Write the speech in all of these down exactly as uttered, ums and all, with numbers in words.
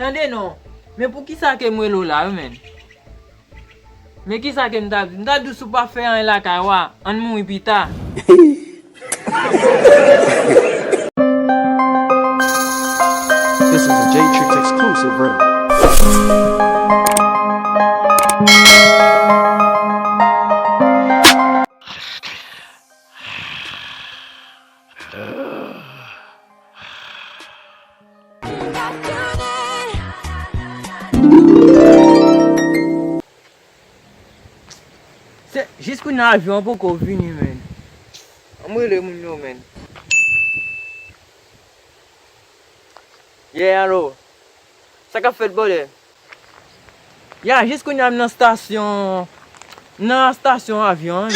Tande non, men poukisa ke m rele w la wi, menn? Men kisa ke m ta di? M ta di w si w pa fè anyen lakay ou a, ann mouri pita. This is a J Tricks exclusive, bro. Se, jis kounye a avyon an poko vini, menn. Ann rele moun yo, menn. Yeah, alo. Sa k ap fèt, brother? Ya, jis kounye a m nan stasyon, m nan stasyon avyon an.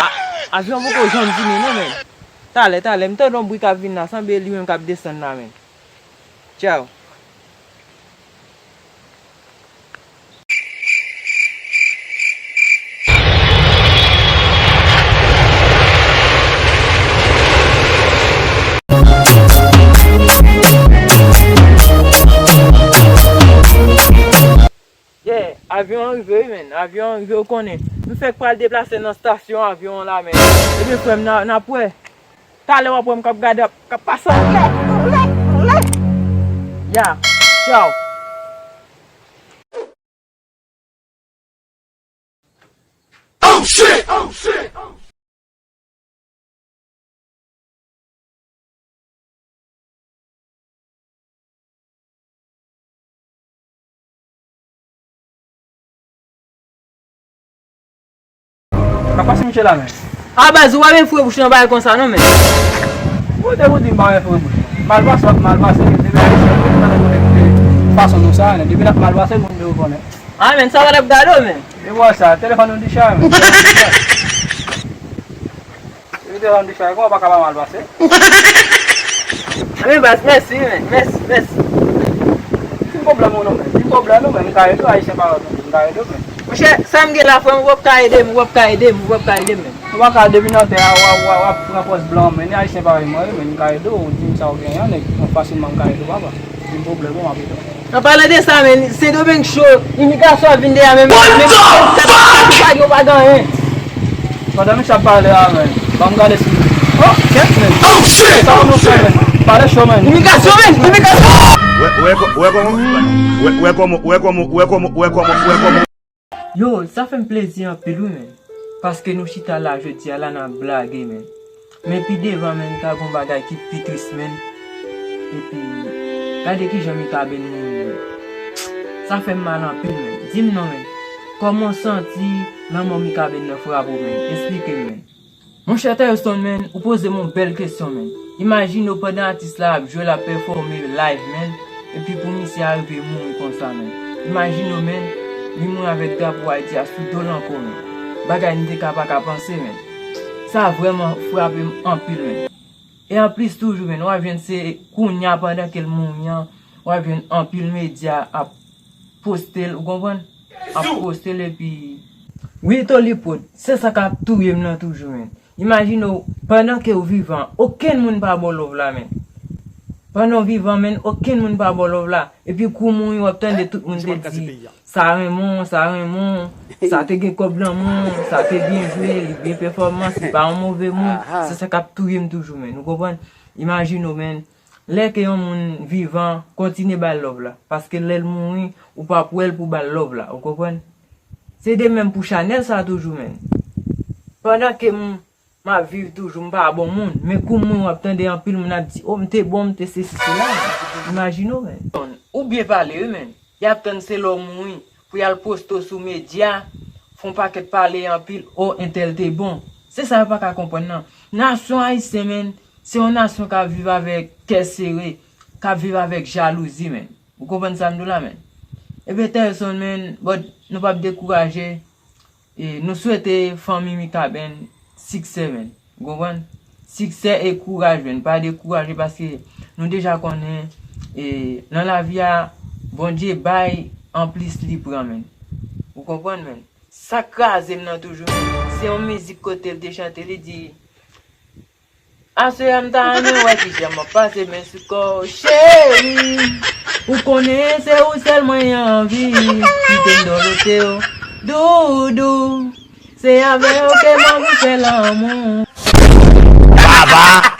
A-, avyon poko janm vini non, menn. Talè, talè, m tande yon bri k ap vin la, sanble li menm k ap desann la, menn. Tchaw. Yeah, avyon an rive wi, menn. Avyon an rive, ou konnen. M fèk pral deplase nan stasyon avyon an la, menn. Ebyen, frè m, n a, n ap wè. Talè w ap wè m k ap gade, k ap pase anlè, anlè, anlè. Ya, tchaw. Oh shit! Oh shit! Sa k pase misye la, menn? A baz, ou pa vin foure bouch nan bagay konsa non, menn. Ou te pou di m pa vin foure bouch. Mal pase w ap mal pase, depi Ayisyen, depi nan konekte fason nou sa, depi n ap mal pase, moun yo konnen. A, menn, sa pa t ap gade w, menn. E wè sa, telefòn ou di chay, menn. Li te rann li chay, kòman w pa ka pa mal pase? Wi, baz, mèsi, men. Mèsi, mèsi. Ki pwoblèm ou non, men? Ki pwoblèm ou, men? M ka ede w, Ayisyen pa wè, men. M ka ede w, men. Monchè, sa m gen la, frè m, ou p ap ka ede m, ou p ap ka ede m, ou p ap ka ede m, men. Ou pa ka depi nan tè a, w ap, w ap, w ap pran pòz blan, men. Ni Ayisyen parèy mwen, men. M ka ede w, ou di m sa w genyen, nèg, fasilman m ka ede w, papa. Di m pwoblèm ou, m ap ede w. An palan de sa, men, Sendomeng cho, imigrasyon ap vin deyò, men, men, men, sa, sa, sa, yo pa gen anyen. Pandan misye ap pale a, men, ban m gade si. Oh, kèt, men. Oh, shit! Sa pou nou fè, men? Pale cho, men. Imigrasyon, men, imigrasyon! Wè, wè kò-, wè kòman, wè, wè kòman, wè kòman, wè kòman, wè kòman, wè kòman. Yo, sa fè m plezi anpil wi, men. Paske nou chita la jodi a la n ap blage, men. Men pi devan, men, ta gon bagay ki pi tris, men. Epi, gade kijan Mikaben mouri, men. Sa fè m mal anpil, men. Di m non, men. Kòman w santi lanmò Mikaben nan frape w, men? Esplike m, men. Monchè Tayson, men, ou poze m yon bèl kesyon, men. Imajine w pandan atis la ap jwe, l ap pèfòme live, men, epi pou misye arive mouri konsa, men. Imajine w, men, li mouri avèk drapo Ayiti a sou do l ankò, men. Bagay m te ka pa ka panse, men. Sa vrèman frape m anpil, men. E anplis toujou, men, w ap jwenn se kounye a pandan ke l mouri an, w ap jwenn anpil medya ap poste l, ou konprann? Ap poste l epi. Wi, Tolipod, se sa k ap touye m nan toujou, men. Imajine w, pandan ke w vivan, okenn moun pa ba w love la, men. Pandan w vivan, men, okenn moun pa ba w love la. Epi kou mouri, w ap tande tout moun te di, sa renmen w, sa renmen w, sa te gen kòb nan men w, sa te byen jwe, li byen pèfòmans, li pa yon move moun. Se sa k ap touye m toujou, men. Ou konprann? Imajine w, men. Lè ke yon moun vivan, kontinye ba l love la. Paske lè l mouri, ou p ap wè l pou ba l love la. Ou konprann? Se de menm pou chanèl sa toujou, men. Pandan ke m, m ap viv toujou, m pa bon moun. Men kou m mouri, w ap tande anpil moun ap di, o, m te bon, m te sesi, sela. Imajine w, men. Ou byen pale, wi, men. Y ap tann se lè w mouri pou y al poste w sou medya, fè yon pakèt pale anpil, o, entèl te bon. Se sa yo pa ka konprann nan. Nasyon ayisyen, men, se yon nasyon k ap viv avèk kè sere, k ap viv avèk jalouzi, men. Ou konprann sa m di w la, men? Ebyen, Tayson, men, but nou p ap dekouraje. E, nou swete fanmi Mikaben siksè, men. Ou konprann? Siksè e kouraj, men. Pa dekouraje paske nou deja konnen, e, nan lavi a, Bondye bay anplis li pran, men. Ou konprann, men? Sa k kraze m nan toujou, men. Se yon mizik kote l te chante, li di, Aswè a m ta renmen wè kijan m ap pase men sou kò w, cheri. Ou konnen se ou sèl mwen anvi. Kite m dòlote w, doudou. Se avè w ke m anvi fè lanmou. Baba,